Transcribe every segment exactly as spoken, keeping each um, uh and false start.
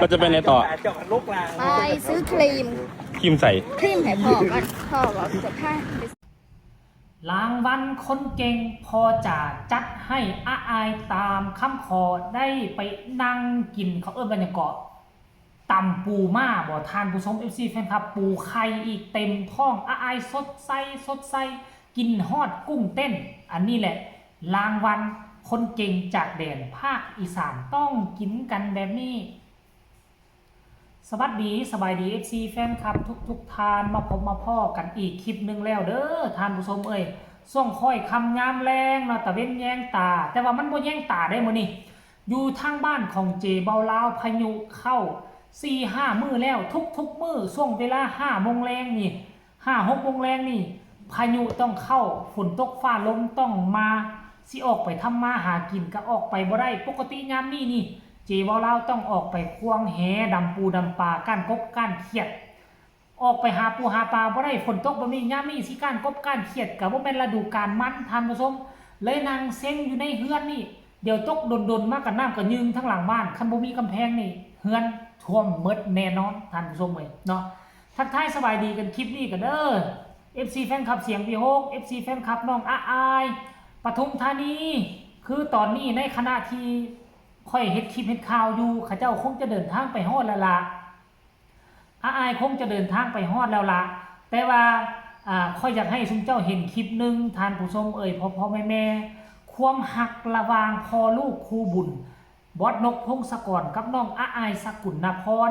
ก็จะไปไหนต่อ ไปซื้อครีม ครีมใส่ ครีมให้พ่อก่อนพ่อบอกจะพาไป รางวัลคนเก่งพอจะจัดให้อาอายตามคำขอได้ไปนั่งกินเขาเอิ้นว่าหยังเกาะตำปูม่าบ่ท่านผู้ชม เอฟซี แฟนคลับ ปูไข่อีกเต็มท้องอาอายสดใสสดใสกินฮอดกุ้งเต้น อันนี้แหละ รางวัลคนเก่งจากแดนภาคอีสานต้องกินกันแบบนี้ สวัสดีสบายดี เอฟซี แฟนคลับทุกทุกๆท่านมาพบมาพ้อกันอีกคลิปหนึ่งแล้วเด้อท่านผู้ชมเอ้ยช่วงค่อยค่ำยามแลงเนาะตะเว็นแยงตา แต่ว่ามันบ่แยงตาได้มื้อนี้อยู่ทางบ้านของเจเบาลาวพายุเข้าสี่ห้ามื้อแล้วทุกๆมื้อช่วงเวลาห้าโมงแลงนี่ห้าหกโมงแลงนี่พายุต้องเข้าฝนตกฟ้าลงต้องมาสิออกไปทำมาหากินก็ออกไปบ่ได้ปกติยามนี้นี่ เจเบาลาวต้องออกไปควงแหดำปูดำปลาก้านกบก้านเขียด ออกไปหาปูหาปลาบ่ได้ฝนตกแบบนี้ยามนี้สิก้านกบก้านเขียดก็บ่แม่นฤดูกาลมันท่านผู้ชมเลยนั่งเซ็งอยู่ในเฮือนนี่เดี๋ยวตกดนๆมากับน้ำกระยึงทั้งหลังบ้านคันบ่มีกำแพงนี่เฮือนท่วมหมดแน่นอนท่านผู้ชมเอ้ยเนาะทักทายสบายดีกันคลิปนี้กันเด้อ เอฟซี แฟนคลับเสียงวีหก เอฟซี แฟนคลับน้องอาอายปทุมธานี คือตอนนี้ในขณะที่ ข้อยเฮ็ดคลิปเฮ็ดข่าวอยู่เขาเจ้าคงจะเดินทางไปฮอดแล้วล่ะอาอายคงจะเดินทางไปฮอดแล้วล่ะแต่ว่าอ่าข้อยอยากให้ซุมเจ้าเห็นคลิปหนึ่งท่านผู้ชมเอ่ยพ่อพ่อแม่แม่ความฮักระหว่างพ่อลูกคู่บุญบอสนกพงศกรกับน้องอาอายสกุลนพร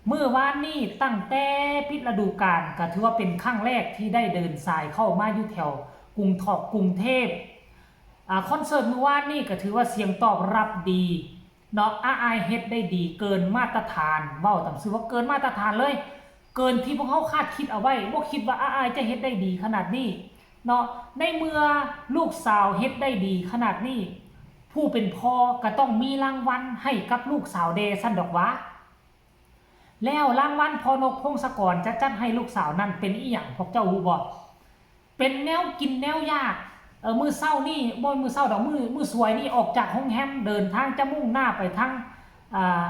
มื้อวานนี้ตั้งแต่ปิดฤดูกาลก็ถือว่าเป็นครั้งแรกที่ได้เดินสายเข้ามาอยู่แถวกรุงทอกกรุงเทพฯ อ่าคอนเสิร์ตมื้อวานนี่ก็ถือว่าเสียงตอบรับดีเนาะอาอายเฮ็ดได้ดีเกินมาตรฐานเว้าตามซื่อว่าเกินมาตรฐานเลย เกินที่พวกเฮาคาดคิดเอาไว้บ่คิดว่าอาอายจะเฮ็ดได้ดีขนาดนี้เนาะในเมื่อลูกสาวเฮ็ดได้ดีขนาดนี้ ผู้เป็นพ่อก็ต้องมีรางวัลให้กับลูกสาวแด่ซั่นดอกหวา แล้วรางวัลพ่อนกพงศกรจะจัดให้ลูกสาวนั่นเป็นอีหยังพวกเจ้าฮู้บ่เป็นแนวกินแนวยากเออมื้อเช้านี่บ่มื้อเช้าดอกมื้อมื้อสวยนี่ออกจากโรงแรมเดินทางจะมุ่งหน้าไปทางอ่า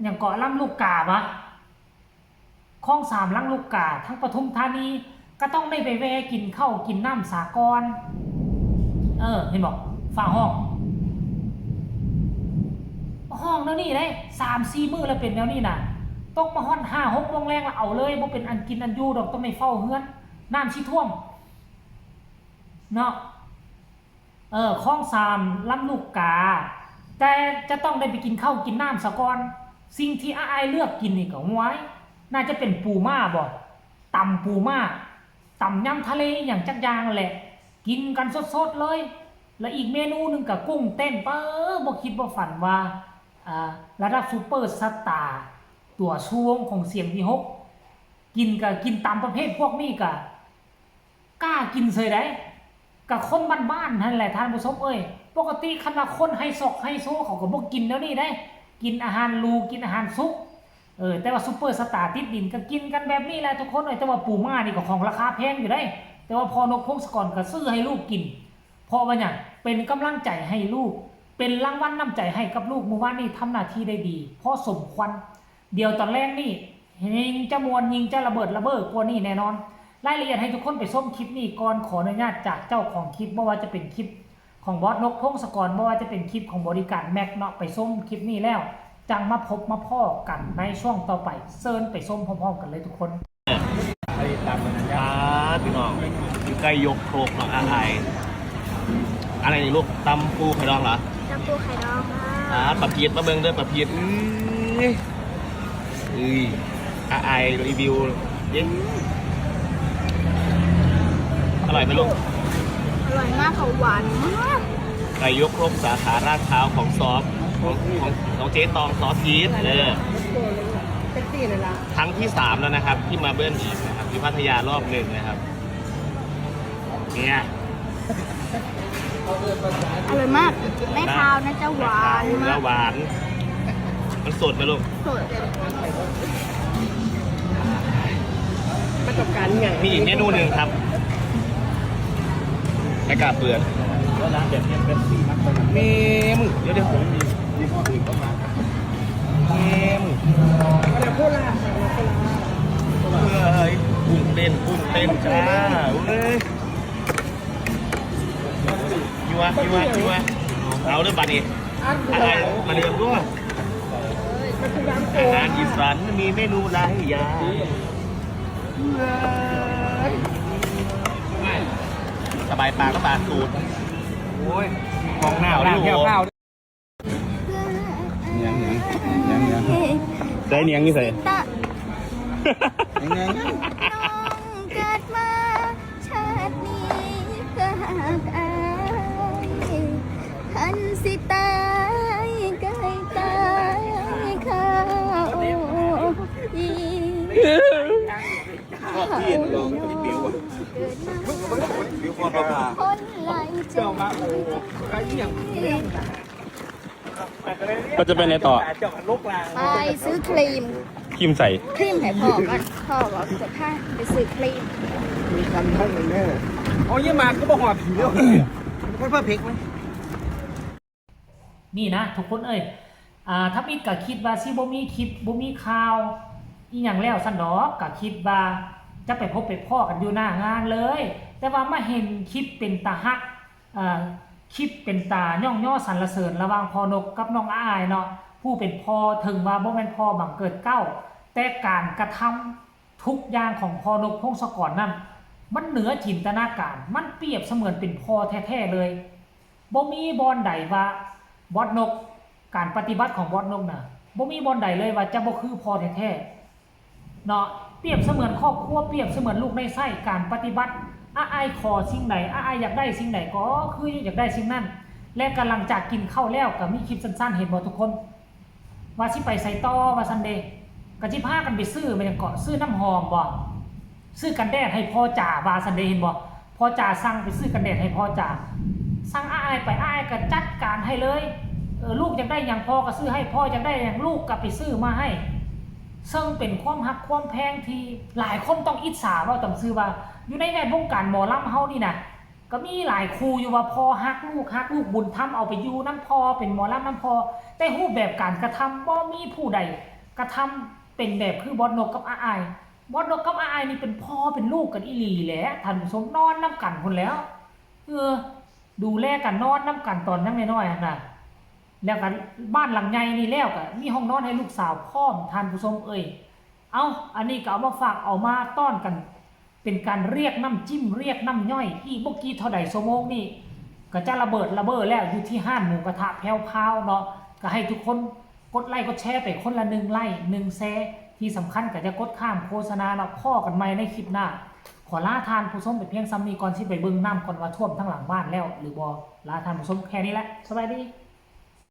หยังเกาะลำลูกกาบ่คลองสามลำลูกกาทางปทุมธานีก็ต้องได้ไปแวะกินข้าวกินน้ำสากรเออเห็นบ่ฟ้าฮ้อง ห้องแนวนี้ได้สามสี่มื้อแล้วเป็นแนวนี้น่ะตกมาฮอดห้าหกโมงแลงแล้วเอาเลยบ่เป็นอันกินอันอยู่ดอกต้องได้เฝ้าเฮือนน้ำสิท่วมเนาะเออคลองสามลำลูกกา แต่จะต้องได้ไปกินข้าวกินน้ำซะก่อนสิ่งที่อาอายเลือกกินนี่ก็หวยน่าจะเป็นปูม่าบ่ตำปูม่าตำยำทะเลอหย่างจักอย่างแหละ กินกันสดๆเลย และอีกเมนูหนึ่งกับกุ้งเต้นเป้อบ่คิดบ่ฝันว่าอ่าระดับซูเปอร์สตาร์ตัวสูงของเสียงที่หกกินกับกินตามประเภทพวกนี้กะกล้ากินเสยได้กับคนบ้านๆนั่นแหละท่านผู้ชมเอ้ยปกติคันว่าคนไฮซอกไฮโซเขาก็บ่กินแล้วนี่ได้ กินอาหารหรูกินอาหารสุก เออแต่ว่าซูเปอร์สตาร์ติดดินก็กินกันแบบนี้แหละทุกคนเอ้ยแต่ว่าปูม่านี่ก็ของราคาแพงอยู่ได้ แต่ว่าพ่อนกพงศกรก็ซื้อให้ลูกกิน เพราะว่าหยังเป็นกำลังใจให้ลูก เป็นรางวัลน้ำใจให้กับลูกมื้อวานนี้ทำหน้าที่ได้ดีพอสมควรเดี๋ยวตอนแรกนี่ยิ่งจะม่วนยิ่งจะระเบิดระเบ้อกว่านี้แน่นอน รายละเอียดให้ทุกคนไปชมคลิปนี้ก่อนขออนุญาตจากเจ้าของคลิปบ่ว่าจะเป็นคลิป ของบอสนกพงศกรบ่ว่าจะเป็นคลิปของบอดี้การ์ดแม็กเนาะไปชมคลิปนี้แล้วจั่งมาพบมาพ้อกันในช่วงต่อไปเชิญไปชมพร้อมๆกันเลยทุกคน อ่าพี่น้องอยู่ใกล้ยกครกเนาะอาไออะไรนี่ลูกตำปูไข่ดองเหรอ ตำปูไข่ดองค่ะ อ่าปลาพีดมาเบิ่งเด้อปลาพีดอื้ออื้ออาไอรีวิวเย้อร่อยไหมลูก อร่อยมากค่ะหวานมาก ไก่ยกครกสาขาลาดพร้าวของซอฟของของของเจ๊ตองซอสพีดเออ เป็นสี่เลยละ ครั้งที่สามแล้วนะครับ ที่มาเบิ้ลอีกนะครับที่พัทยารอบหนึ่งนะครับ เนี่ย อร่อยมากไม่คาวนะจะหวาน แล้ มาว ก หวาน มันสดไหมลูก สด ประสบการณ์ใหญ่ มีอีกเมนูหนึ่งครับไม่กล้าเปิด เมมึง เดี๋ยวเดี๋ยวผมมี เม เอ้ย กุ้งเต้น กุ้งเต้นจ้า เว้ย ยัว ยัว ยัว เอาเด้อบัดนี้ อาหารมาเรียนด้วย อาหารอีสานมีเมนูหลายอย่าง สบายปากก็บาดตูด โอ้ย ของหนาว เอาดิ แผ่วๆ ยังยังยังยัง ใส่เนียงอยู่ใส่ ตะ ยังยังยัง น้องเกิดมาชาตินี้เพื่อหากอาย หันสิตายไกลตายข้าโอ้ย ชอบที่เห็นเราเป็นปิวอะ เกิดมา ปิวความประมาท คนหลายใจ เราจะไปไหนต่อ ไปซื้อครีม ครีมใส่ ครีมให้พ่อก่อน พ่อบอกจะพาไปซื้อครีม มีคันท่านแน่ เอาเยี่ยมมาก็บอกหอบผีแล้ว มันก็เพิ่มเพกไหม นี่นะทุกคนเอ้ย อ่า ทำอิดก็คิดว่าสิบ่มีคลิป บ่มีข่าวอีหยังแล้วซั่นดอก ก็คิดว่าจะไปพบไปพ้อกันอยู่หน้างานเลย แต่ว่ามาเห็นคลิปเป็นตาฮัก เอ่อ คลิปเป็นตาย่องยอสรรเสริญระหว่างพ่อนกกับน้องอ้ายเนาะ ผู้เป็นพ่อ ถึงว่าบ่แม่นพ่อบังเกิดเกล้า แต่การกระทำทุกอย่างของพ่อนกพงศกรนั่น มันเหนือจินตนาการ มันเปรียบเสมือนเป็นพ่อแท้ๆเลย บ่มีบ่อนใดว่าบอสนก การปฏิบัติของบอสนกน่ะ บ่มีบ่อนใดเลยว่าจะบ่คือพ่อแท้ๆ เนาะ เปรียบเสมือนครอบครัว เปรียบเสมือนลูกในไส้การปฏิบัติ อ้ายขอสิ่งใด อ้ายอยากได้สิ่งใดก็คืออยากได้สิ่งนั้น และกำลังจากกินข้าวแล้วก็มีคลิปสั้นๆ เห็นบ่ทุกคน ว่าสิไปไสต่อว่าซั่นเด้ ก็สิพากันไปซื้อแม่นหยังเกาะ ซื้อน้ำหอมบ่ ซื้อกันแดดให้พ่อจ๋าว่าซั่นเด้ เห็นบ่ พ่อจ๋าสั่งไปซื้อกันแดดให้พ่อจ๋า สั่งอ้ายไป อ้ายก็จัดการให้เลย เออ ลูกอยากได้หยังพ่อก็ซื้อให้ พ่ออยากได้หยังลูกก็ไปซื้อมาให้ ซึ่งเป็นความฮักความแพงที่หลายคนต้องอิจฉา เว้าตามซื่อว่า อยู่ในแวดวงการหมอลำเฮานี่นะ ก็มีหลายคู่อยู่ว่าพ่อฮักลูก ฮักลูกบุญธรรม เอาไปอยู่นำพ่อ เป็นหมอลำนำพ่อ แต่รูปแบบการกระทำบ่มีผู้ใดกระทำเป็นแบบคือบอสนกกับอ้าย บอสนกกับอ้ายนี่เป็นพ่อเป็นลูกกันอีหลีแหละ ท่านผู้ชม นอนนำกันพู้นแหล้ว เออ ดูแลกัน นอนนำกันตอนยังน้อยๆหั่นน่ะ แล้วก็บ้านหลังใหญ่นี่แล้วก็มีห้องนอนให้ลูกสาวพร้อม ท่านผู้ชมเอ้ย เอ้า อันนี้ก็เอามาฝาก เอามาต้อนกัน เป็นการเรียกน้ำจิ้ม เรียกน้ำย่อย อีกบ่กี่เท่าใดชั่วโมงนี่ ก็จะระเบิดระเบ้อแล้ว อยู่ที่ร้านหมูกระทะแพรวพราวเนาะ ก็ให้ทุกคนกดไลค์กดแชร์ไปคนละหนึ่งไลค์ หนึ่งแชร์ ที่สำคัญก็จะกดข้ามโฆษณาเนาะ พ้อกันใหม่ในคลิปหน้า ขอลาท่านผู้ชมไปเพียงส่ำนี้ก่อน สิไปเบิ่งน้ำก่อนว่าท่วมทั้งหลังบ้านแล้วหรือบ่ ลาท่านผู้ชมแค่นี้แหละ สบายดี